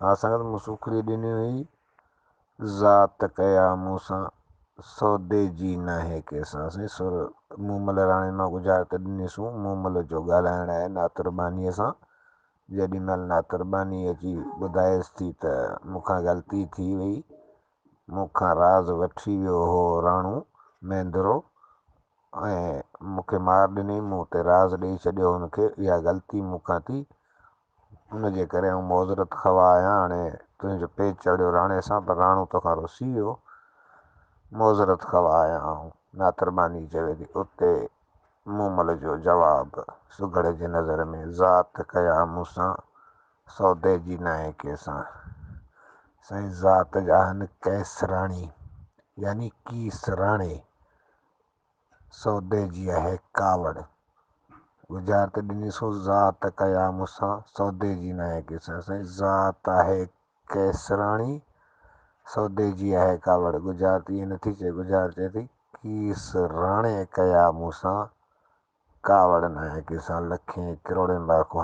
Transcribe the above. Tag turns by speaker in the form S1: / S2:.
S1: ها سنگت مون سوکڙي ڏني هئي ذات ڪيا مون سان سودي جي ناهي ڪيسان. سائين سر مومل راڻي مان ڳجهارت ڏني سون مومل جو ڳالهائڻ آهي ناتر ٻانهيء سان. جيڏي مهل ناتر ٻانهي اچي ٻڌائيس ٿي ته مون کان غلطي ٿي وئي مون کان راز وٺي ويو هو راڻو مينڌرو ۽ مون کي مار ڏني مون تي راز ڏئي ڇڏيو هن کي اها غلطي مون کان ٿي ان جي ڪري آئون معذرت خواهه آهيان، هاڻي تنهنجو پيچ چڙهيو راڻي سان، پر راڻو توکان رسي ويو، معذرت خواهه آهيان آئون. ناترٻانهي چوي ٿي. اتي مومل جو جواب سگهڙ جي نظر ۾، ذات ڪيا مون سان، سودي جي ناهي ڪيسان. سائين ذات جا آهن قيصراڻي يعني قيس راڻي. سودي جي آهي ڪاوڙ. ڳجهارت ڏني سو ذات ڪيا مون سان، سودي جي ناهي ڪيسان. سائين ذات آهي قيصراڻي، سودي جي آهي ڪاوڙ. ڳجهارت ائين نٿي چئي، ڳجهارت چئي ٿي قيس راڻي ڪيا مون سان، ڪاوڙ ناهي ڪيسان. لکين ڪروڙين لاکون.